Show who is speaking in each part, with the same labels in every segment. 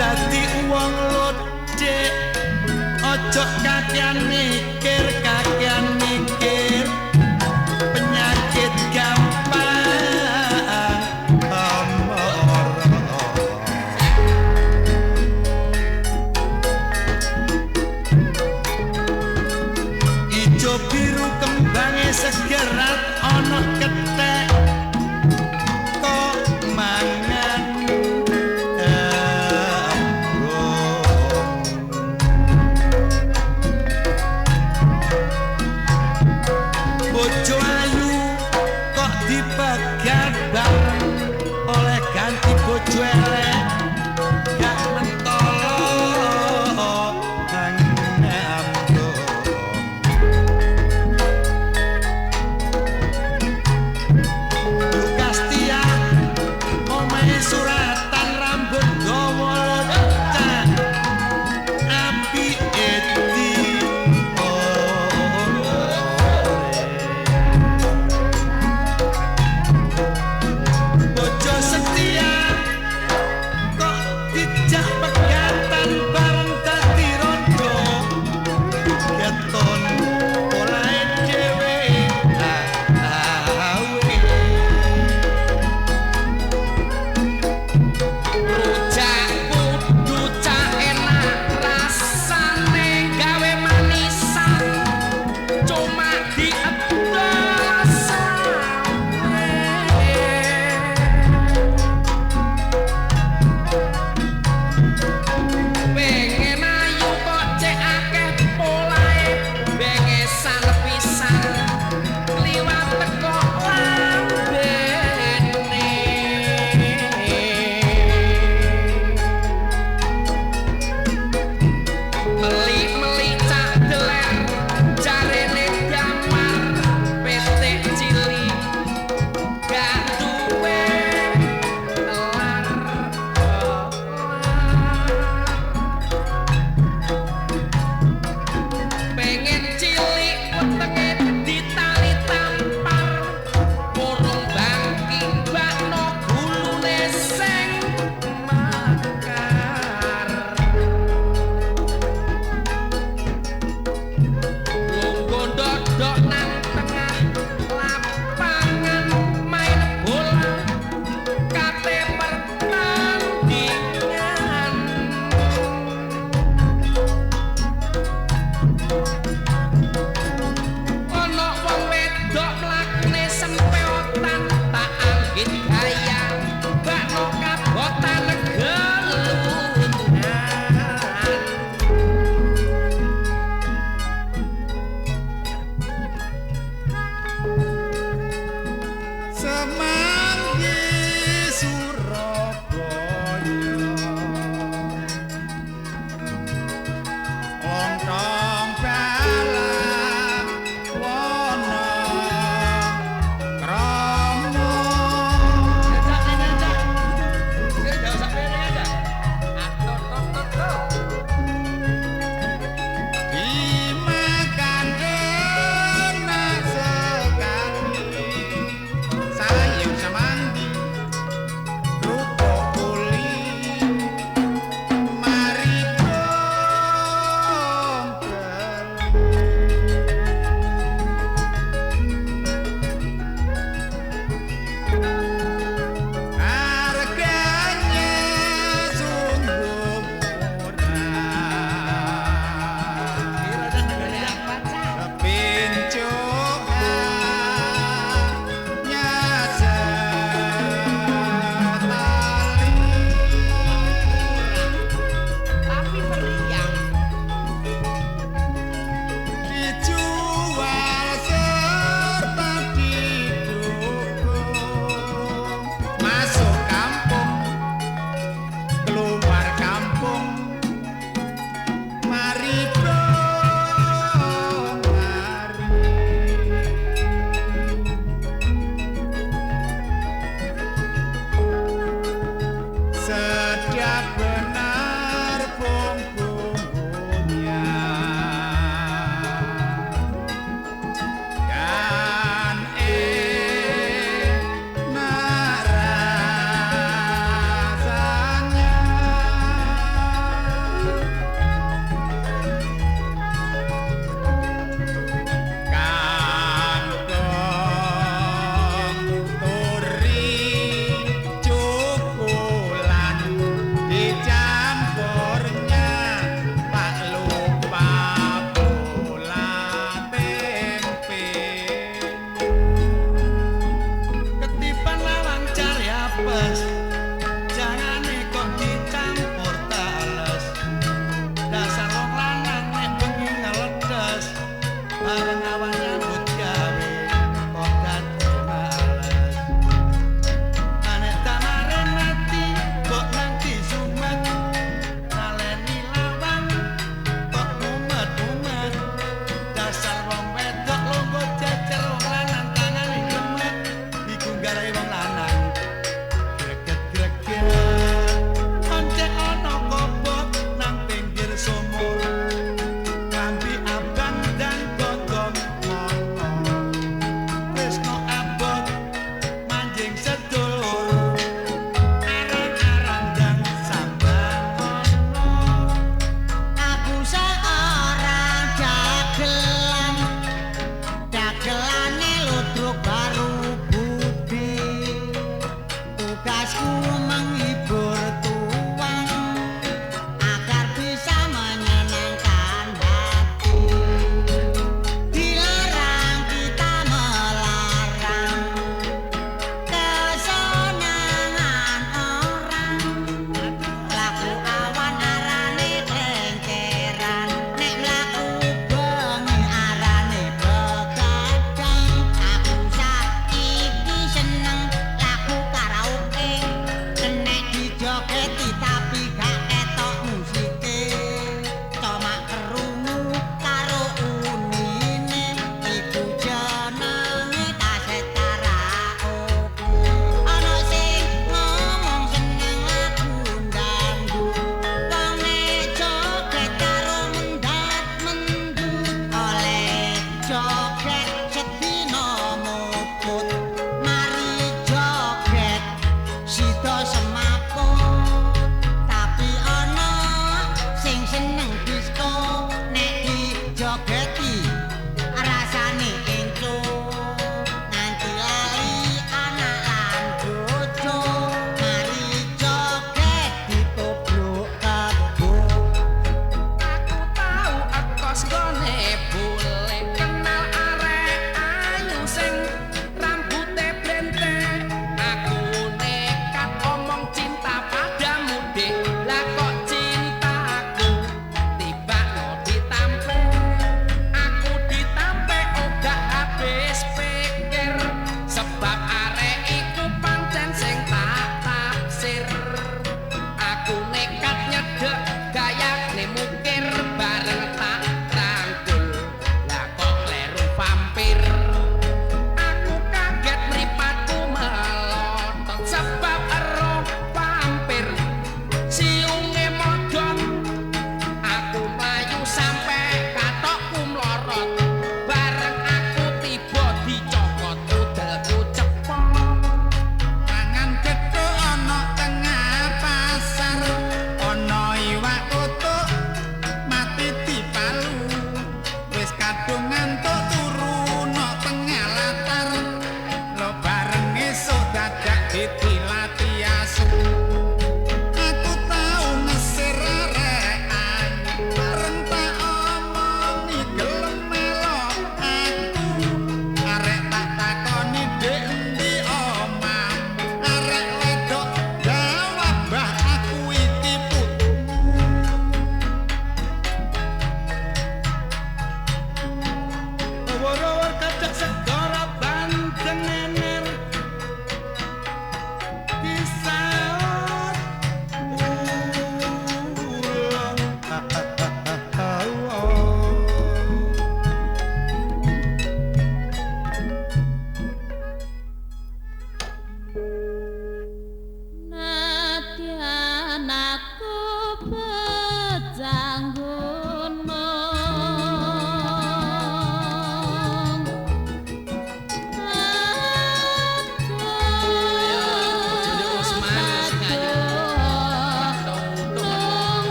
Speaker 1: dadi wong lodhek. Ojo kakean mikir, kakean mikir, penyakit gampang amara. Ijo biru kembange segerat ana kethek kok mangan embrung.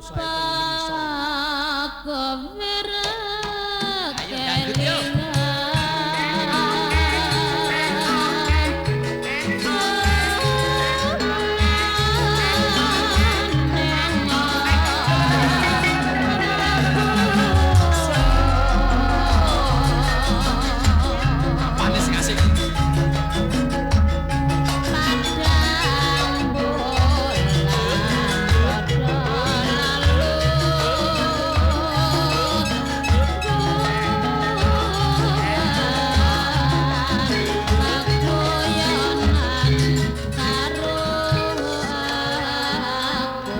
Speaker 1: Sae teng ngisor.
Speaker 2: Ayo dangdut yo.
Speaker 1: Apane sing asik?
Speaker 2: Padang bulan padha lalu paguyonan karo aku.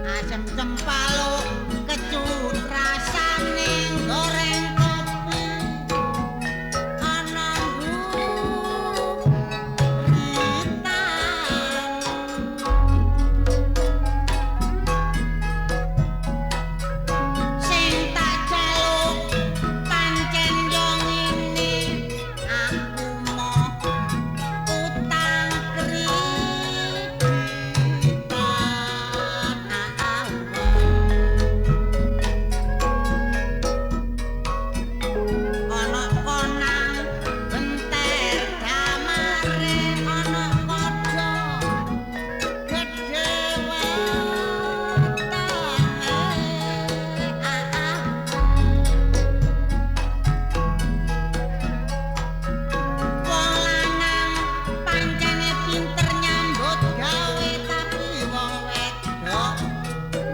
Speaker 3: Asem cempaluk kecut rasane goreng kopi ana guritan. Sing tak jaluk pancen yo ngene, aku mau utang kreditan. Ana konang benter damare, ana kodho gedhe wetenge. Wong lanang pancene pinter nyambut gawe, tapi wong wedok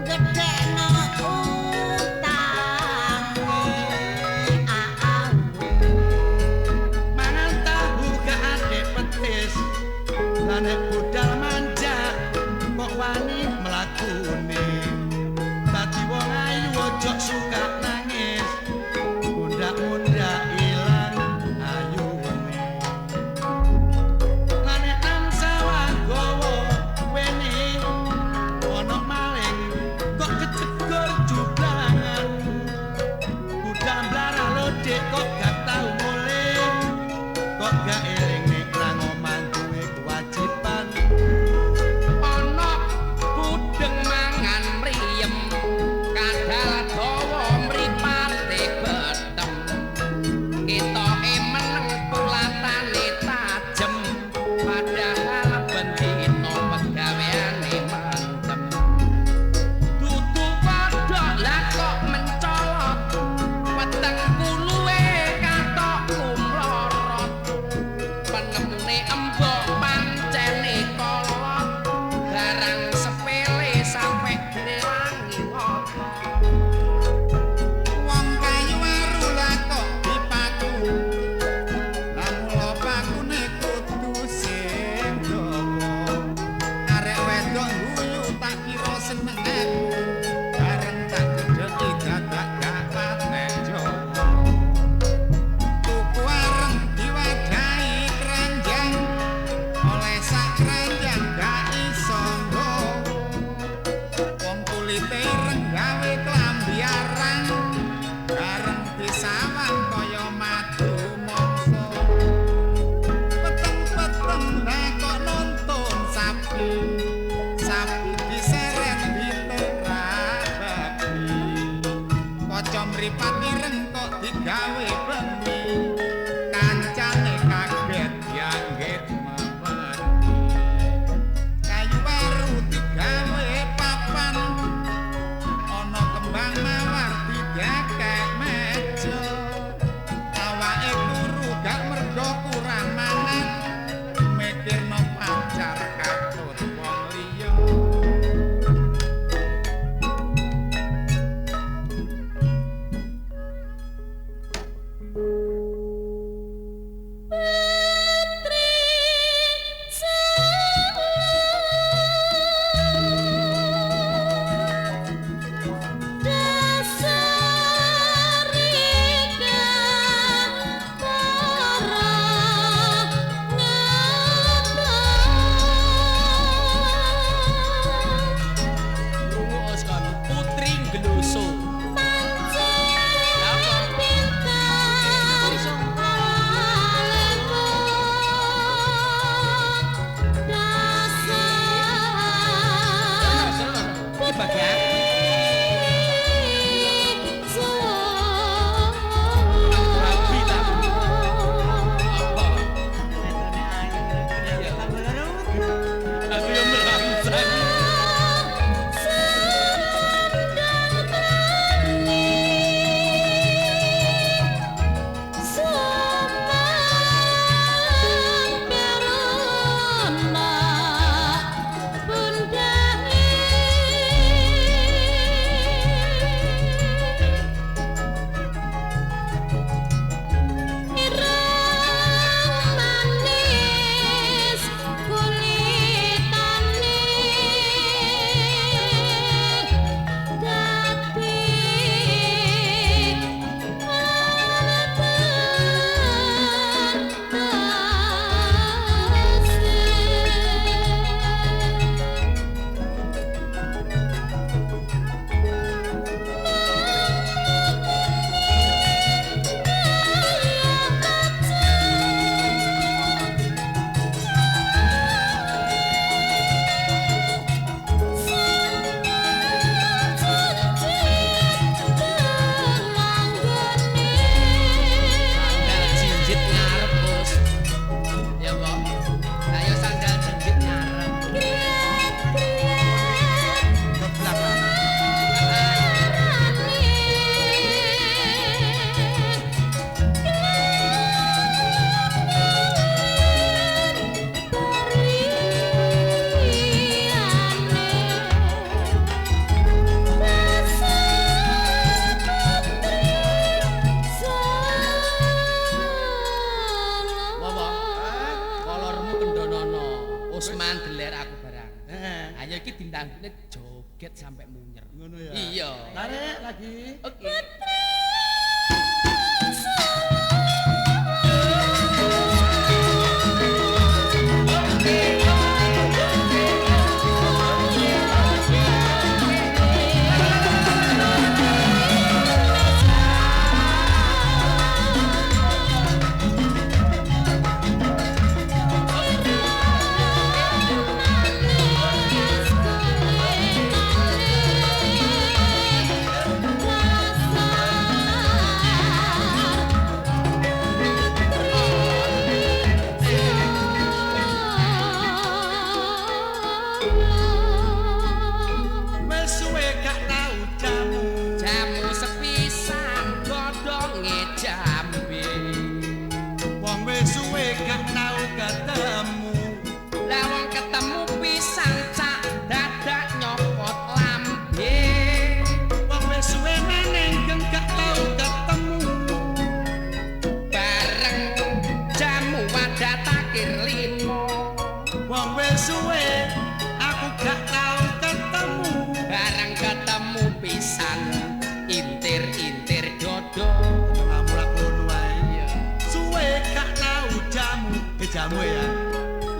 Speaker 3: gedhekno utange.
Speaker 1: Mangan tahu gak adek petis. Lah nek budal manja kok wani mlakune. Dadi wong ayu ojo suka nangis. Mundak-mundak ilang ayune. Lah nek nang sawah gawa wene ana maling kok kecegur jublangan. Budal blarah lodek kok gak tau mulih. Kok gak eling nek nang omah duwe kewajiban.
Speaker 4: Ana budeng mangan mriyem, kadal dawa mripate betem. Ketoke meneng pulatane tajem, padahal bendina pegaweane mendem. Dudu kodhok lah kok mencolot, weteng kuluwe katok kumlorot. Penemune embok pancene kolot, barang sepele sampe direwangi ngotot.
Speaker 5: Wong kayu aru lah kok dipaku. Lah mula pakune kudu sing dawa. Arek wedok guyu tak kira seneng aku. Bareng tak gedheki dadak gak patek Jawa. Tuku areng diwadahi keranjang, oleh sak keranjang gak iso nggawa. Wong kulite ireng gawe klambi arang, bareng disawang kaya madu mangsa. Peteng-peteng lah kok nonton sapi, sapi diseret diterak babi. Kaca mripat ireng kok digawe bengi, kancane kaget dianggit memedi. Kayu waru digawe papan, ana kembang mawar didekek meja. Awake turu gak mergo kurang mangan, mikirno pacar katut wong liya.
Speaker 2: Padang
Speaker 4: dangdutne joget sampai munyer.
Speaker 1: Ngono ya.
Speaker 4: Iya.
Speaker 1: Tarik lagi.
Speaker 4: Oke.
Speaker 1: Wis suwe gak tau jamu.
Speaker 4: Jamu sepisan godhonge jambe.
Speaker 1: Wong wis suwe gak tau ketemu.
Speaker 4: Lah wong ketemu pisan cak dadak nyopot lambe.
Speaker 1: Wong wis suwe neneng geng gak tau ketemu.
Speaker 4: Bareng jamu wadah takir limo.
Speaker 1: Wong wis suwe aku gak tau ketemu.
Speaker 4: Bareng ketemu pisan intir-intir dodo.
Speaker 1: Kamu lak ngono wae. Suwe gak tau jamu. Jamu ya.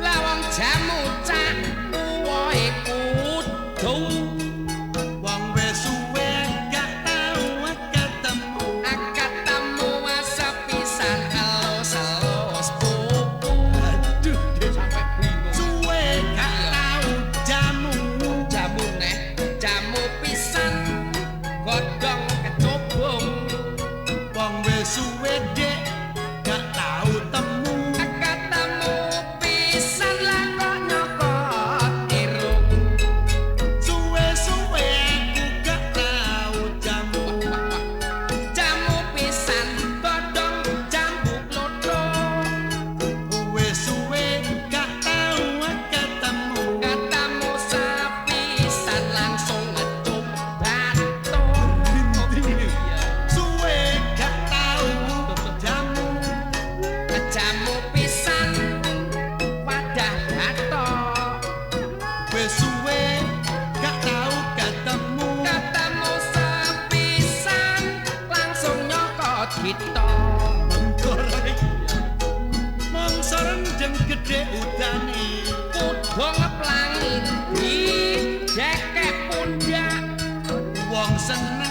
Speaker 4: Lah wong jamu cak uwohe kudu.
Speaker 1: Wong wis suwe gak tau ketemu.
Speaker 4: Ketemu sepisan elus-elus pupu.
Speaker 1: Aduh,
Speaker 4: Sampai bingung.
Speaker 1: suwe gak tau jamu.
Speaker 4: Jamu neh, jamu pisan godhong kecubung.
Speaker 1: Wong wis suwe dek gak tau temu.
Speaker 4: Ketemu pisan lah kok nyokot irung.
Speaker 1: Suwe-suwe aku gak tau jamu.
Speaker 4: Jamu pisan godhong jambu klotho.
Speaker 1: Wis suwe gak tau ketemu.
Speaker 4: Ketemu sepisan langsung ngecup batuk.
Speaker 1: Suwe gak tau jamu.
Speaker 4: Jamu pisan wadah batok.
Speaker 1: Wis suwe gak tau ketemu.
Speaker 4: Ketemu sepisan langsung nyokot kita.
Speaker 1: Mongso rendeng gedhe udane.
Speaker 4: Kudu ngeplangi di dekek pundak.
Speaker 1: Wong seneng